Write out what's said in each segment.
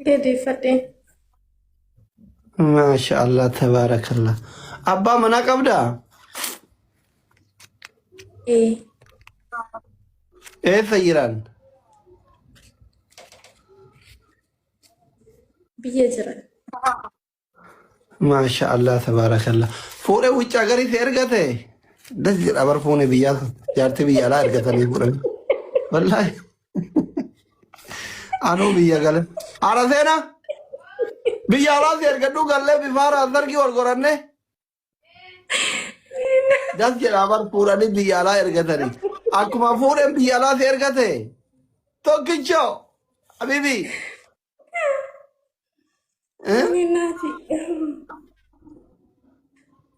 Deeffadheen. Maasha Allah tabaarakallah. Abbaa manaa qabdaa? Ee. Eessa jiran? Biyya jiran. Maasha Allah tabaarakallah. Fuudhee wuccaa garii si ergate? Das jedha bar fuune biyyaa jaartii biyya alaa ergatanii fuudhan. Wallaahi. Anuu biyya gale. Haadha seenaa. Biyya alaa si ergadhuu gallee bifaara sargii wal goranne. Das jedha bar fuudhanii biyya alaa ergatanii. Akkuma fuudheen biyya alaa si ergate. Tokkichoo. Habibi. Eh? Inni naati.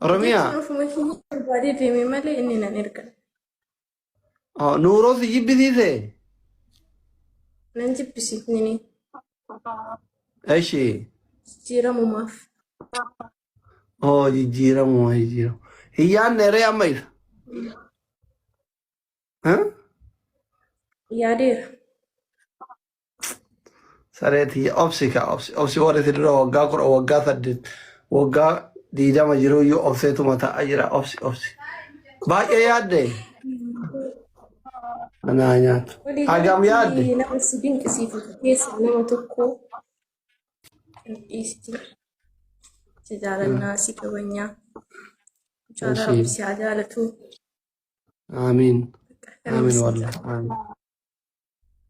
Oromiyaa. Jechuun ofuma kiyya barbaadee deeme malee inni nan erga. Oh, Nuuroo si jibbisiise. Nan jibbisiifni ni Eshi. jijjiiramumaaf. Oh, jijjiiramu jijjiiramu. Hin yaadne ree amma isa. Eh? Yaadeera. Saree tiyya obsi kaa obsi obsi warri si dura waggaa 10 waggaa 8 waggaa 20 jiru iyyuu obseetuma taa'aa jira obsi obsi. Baay'ee yaadde? Anaa nyaatu. Walii Hagam yaadde? galatti nama si dinqisiifatu keessaa nama tokko hin dhiisti. Si jaalannaa, si kabajnaa. Jaalala Eshi. Rabbi si haa jaalatu. Aamiin. Bakka kanuma Aamiin si wallah. jaalladha. Aamiin.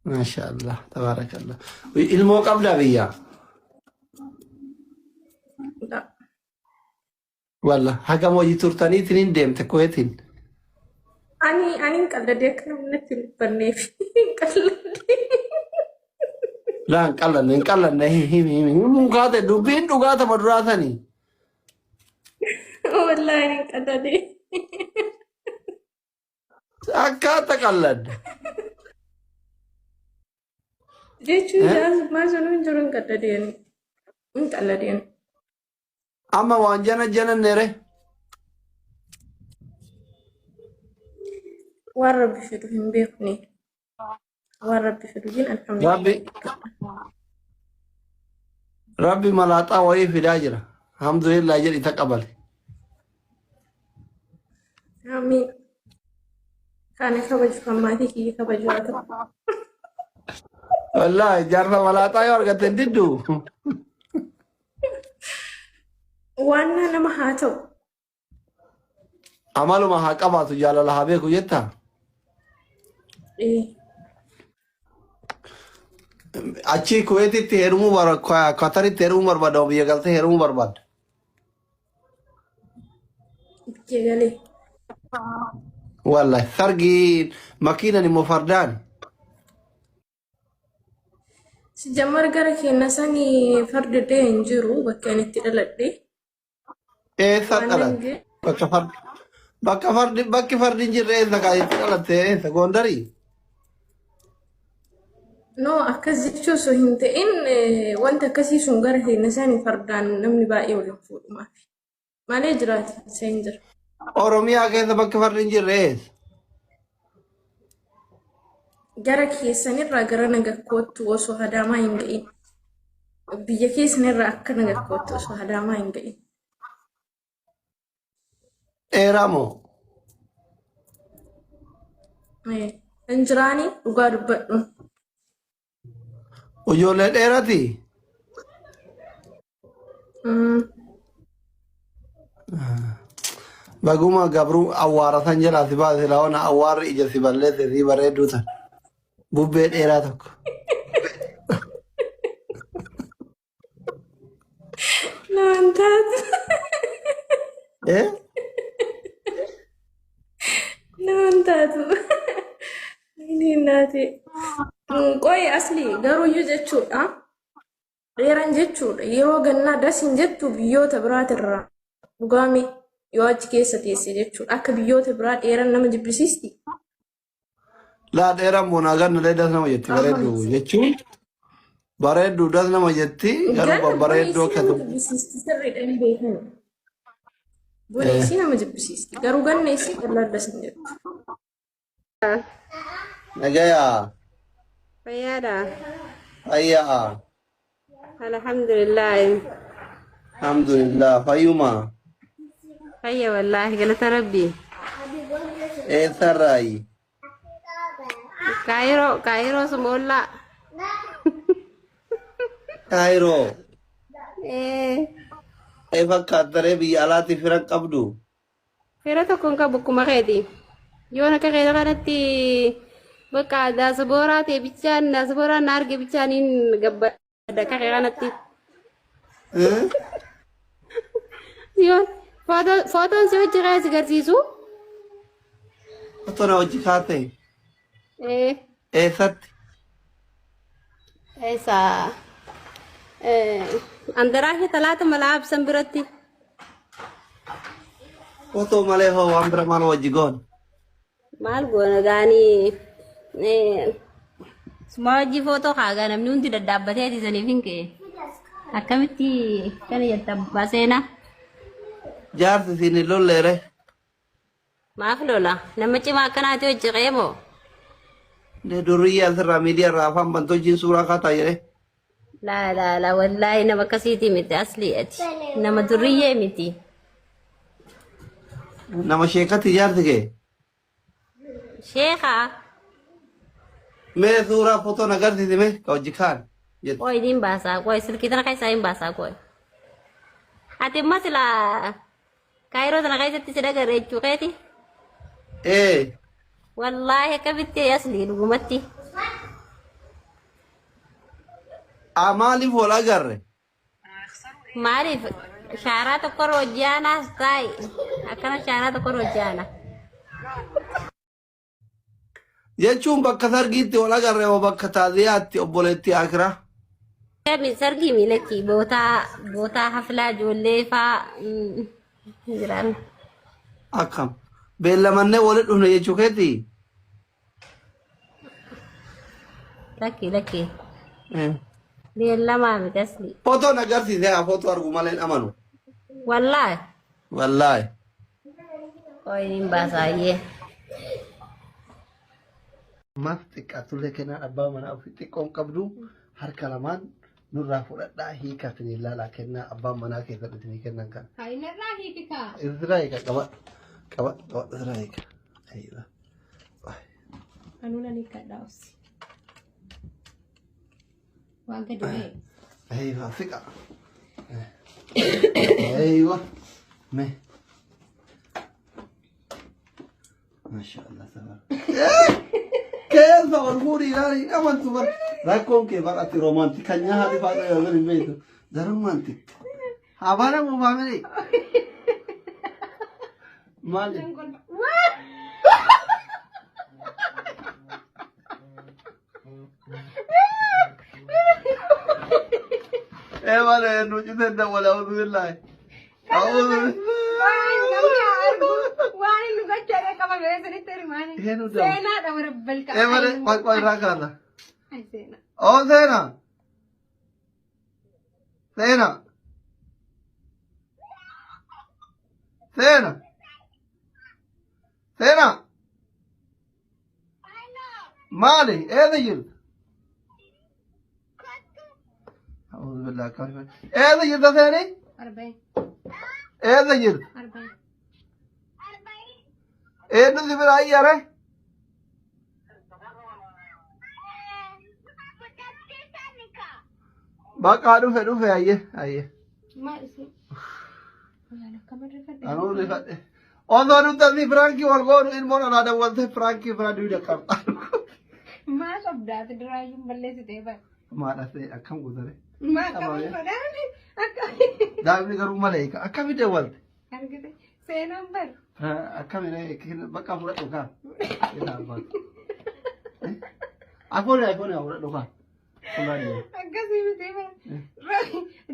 Maasha Allah. Tabaarakallah. Ilmoo qabdaa biyyaa? La. Wallah. Hagam hojii turtaniitiin hin deemte Kuweetiin. Ani hin qalladee akka namni natti hin dubbanneef hin qalladee. Laa hin qallanne hin qallanne himi himi himi. Himuu kaate dubbiin dhugaa tama duraa sanii. Wallaahi hin qalladee. Akkaata qalladde. Jechuun Eh? jaarsummaa sunuu hin jiru hin qalladee ani. Hin qalladee ani. Amma waan jana jananneere. Waan rabbi fidu hin beekne. Waan rabbi fidu gin alhamdulillah. Rabbi malaaxaa wayii fidaa jira. Alhamdulillah jedhi taqabale. Amiin. Kana kabaju kan maatii kiyya kabaju haa ta'u. Wallaahi jaarsa malaaxaa yoo argatte hin diddu. Waan nama haa ta'u. Amaluma haa qabaatu jaalala haa beeku jetta. Ee. Achii Kuweetitti heerumuu bara Qataritti heerumuu barbaada biyya galtee heerumuu barbaadda. Biyya galee. Wallahi sargiin makiinan immoo fardaan. Sijammar gara keenya sanii fardi illee hin jiru bakka ani itti dhaladhe. Eessa Waan dhalatte? Bakka fardi bakki fardi hin jirre eessa kaa itti dhalatte eessa Gondarii? No, akkas jechuu osoo hin ta'in wanta akkasii sun gara keenya sanii fardaan namni baay'ee waliin fuudhumaaf. Malee jiraati isa hin jira. Oromiyaa keessa bakki fardi hin jirre eessa? Gara keessanirraa gara nagakkootti osoo hadaamaa hin ga'in. Biyya keessanirraa akka nagakkootti osoo hadaamaa hin ga'in. Dheeraa moo? Hin jiraani dhugaa dubbadhu. Ijoollee dheerati? Baguma gabruu awwaara san jalaa si baase lawana awwaarri ija si balleesse si bareedduu tan. Bubbee dheeraa tokko. Naan taatu. Eh? Naan taatu. Inni naati. Qoy asli garuuyyuu jechuudha. Dheeran jechuudha. Yeroo gannaa das hin jettu biyyoota biraatirraa. Dhugaami yoo achi keessa teesse jechuudha. Akka biyyoota biraa dheeran nama jibbisiisti. Laa dheeraan boonaa ganna lee das nama jetti bareeddu jechuun bareeddu das nama jetti garuu Ganna babbareedduu boneessii akka nama jibbisiisti sirriidha hin beekani. Boneessii nama jibbisiisti. Garuu ganna isii qal'aa das hin jettu. Nagayaa Fayyaadha. fayyaa. Alhamdulillah. Alhamdulillah fayyuma. Fayya wallaahi galata rabbii. Eessarraayi? Kaayiroo Kaayiroo sumoollaa. Kaayiroo. Ee Ee fakkaattaree biyya alaatti fira qabdu. Fira tokko hin qabu akkuma keeti. Yoon akka keeta kanatti bakka daasbooraa ta'e bichaan daasbooraan na arge bichaan hin gabbada akka kee kanatti. Eh? Yoon footoon si hojii kee si garsiisu. Otoo na hojii kaate. Ee Eessatti? Eessa andaraasha talaata malaa ibsan biratti. Otoo malee hoo waan bira maal wajji goon? Maal goona gaanii suma wajji footoo kaagaa namni hundi daddaabbatee saniif hin ka'e. Akkamitti kana jetta abbaa seenaa? Jaarsi siin hin lolleere. Maaf lola? Nama cimaa akkanaati hojii qe'ee moo? Durriyyee asirraa miidiyaa irraa afaan bantu hojiin suuraa kaataa jedhee. Laa laa laa wallaahi nama akkasiiti miti aslii ati. Nama durriyyee miti. Nama sheekatti jaarsi kee. Sheekaa. Mee suuraa footoo na agarsiisi mee ka hojii kaan jettu. Qoy niin baasaa qoy silkii tana keessaa hin baasaa qoy. Ati immoo silaa Kaayiroo tana keessatti si dhagarre jechuu keeti. Ee. Wallaahi akkamitti aslii dhugumatti. A maaliif wal agarre? Maaliif shaaraa tokkorra hojii aanaas taa'i akkana shaaraa tokkorra hojii aana. Jechuun bakka sargiitti wal agarre moo bakka taaziyaatti obboleettii akiraa? Sargii miilakki bootaa bootaa haflaa ijoollee faa jiraan. Akkam. Beellamannee walitti dhufne jechuu keetii? Lakki lakki. Beellamaa miti asli. Fotoon agarsiise haa footoo argu malee hin amanu. Wallaahi. Wallaahi. Qoy niin baasaayyee. Ammaaf xiqqaatullee kennaan abbaa manaa ofii xiqqoon qabdu harka lamaan nurraa fudhadhaa hiikaa isin ilaalaa kennaa abbaan manaa keessan isinii kennan kana. Hainarraa hiikikaa. Irraa hiika qabadhu qabadhu qabadhu irraa hiika. Aywa. Anuu nan hiikkadhaa obsi. Waan gadi ba'e. Aywa siqa. Aywa. Mee. Maashaallah tabaar. Keessa ol fuudhii ilaali hin amantu bar. Rakkoon kee bar ati roomaantik kan nyaata fa'aa yoo hin beektu. The romantic. Habara moo family? Maali? Ee maali nu citee dawwala a'uudhu billaahi. A'uudhu Waan namni haa argu waan inni gochaadha qabame isinitti hirmaani. Eenyu dawwa? Seenaadha warra balqa. Ee maali qoy qoy irraa kaasa. Ay seenaa. Oo seenaa. Seenaa. Seenaa. Seenaa. Maali? Eessa jirta? A'uudhu billaahi akkam. Eessa jirta seeni? Arba'in. Eessa jirta? Arba'in. Eenyu si bira ayyare? Bakka dhufe dhufe ayye ayye. Maal isin? Waan akkam irra Anuu rifadhe. Osoo nuti asii firaankii wal goonu ilmoon alaa dawwaltee firaankii biraa duuda qabxa. Maa sobdaati duraayyuu balleessitee bara. Maal asee akkam gootare? Maa akkam Qabamee. godhaani akka Daa'imni garuu malee akkami dawwalte? argite seenaan bara. Akkami bakka fudhadhu kaa. Afoon afoon fudhadhu kaa. Akkasii miti bara.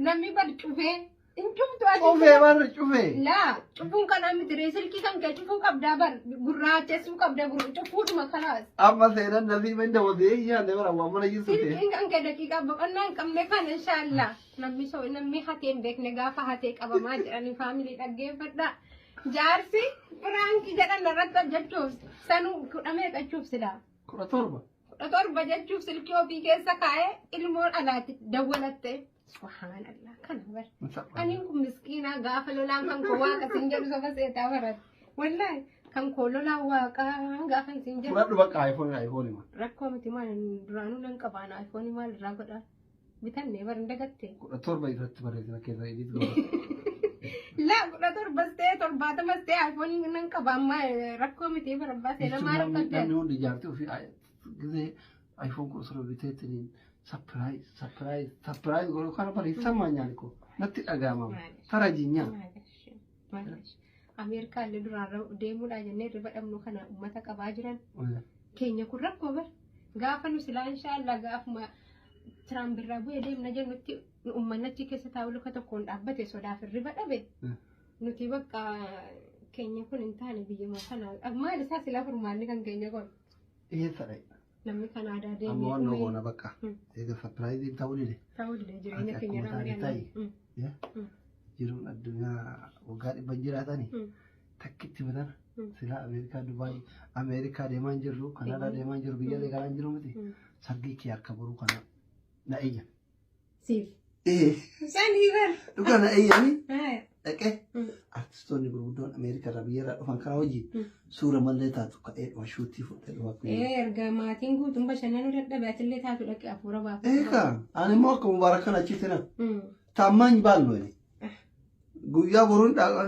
Namni bar cufee hin cuftu ati. Cufee barri cufee. Laa cufuun kanaa miti ree silkii kan kee cufuu qabdaa bar gurraachessuu qabda cufuudhuma kalaas. Amma seenan nasiiba hin daawwate yaadne bara waan mana jirtu ta'e. Silkiin kan kee daqiiqaa boqonnaa hin qabne kana inshaallah. Namni so namni hatee hin beekne gaafa hatee qabamaa jedhanii faamilii dhaggeeffadha. Jaarsi piraankii jedhan irratti hojjechuuf sanuu kudha meeqachuuf silaa. 17. 17 jechuuf silkii ofii keessa kaa'ee ilmoon alaatti dawwalatte. Subhaanallah kana bar. Aniin kun miskiinaa gaafa lolaan kan koo waaqa siin jedhu soba seetaa barat. Wallaahi kan koo lolaan waaqa gaafa siin jedhu. Fudhadhu bakka iPhone iPhone ma. Rakkoo miti maal duraanuu nan qabaana iPhone maal irraa godhaa. Bitannee bar hin dagatte. 17 irratti barreessina keessa edit godha. Laa 17s ta'e 70s ta'e iPhone nan qaba amma rakkoo miti bar abbaa seera Jechuun maal namni rakkatte. namni hundi jaartii ofii gisee iPhone 17 biteettiniin surprise surprise surprise godhu kana bara hin sammaanyaan ko natti dhaga'ama. Farajiinyaa. Ameerikaa illee duraan deemuudhaa jennee riba dhabnu kana uummata qabaa jiran. Keenya kun rakkoo bar. Gaafa nu silaa inshaallah gaafuma Tiraamp irraa bu'ee deemna jennutti uummanni achi keessa taa'u luka tokkoon dhaabbate sodaaf hirriba dhabe. Nuti bakka keenya kun hin taane biyyuma kana. Maal isaa silaa furmaanni kan keenya kun. Eessa dhaye? Namni Kanaadaa Amma deemee waan dhumee goona bakka. Eega surprise ta'uu dide. Ta'uu dide jireenya Ati keenya akkuma irraa taate mari'anna. ta'i. Jiruun addunyaa waggaa 100 jiraatani. Takkitti matana. Silaa Ameerikaa Dubaay Ameerikaa deemaa hin jirru Kanaadaa deemaa hin jiru biyya illee hin jiru miti. Sargii kee akka boruu kana na iyya. Siif. Ee Sanii bar. dhugaa na iyyanii Haa. dhaqee artistoonni gurguddoon Ameerikaa irraa biyya irraa dhufan kana wajjin suura mallee taatu ka'ee dhufa shuutii fudhee dhufa. Ee erga maatiin guutuun bashannanuu dadhabe atillee taatu dhaqee hafuura baafatu. Eegaa ani immoo akka mubaarak kana achitti na taammaan baalnu guyyaa boruun dhaqaa.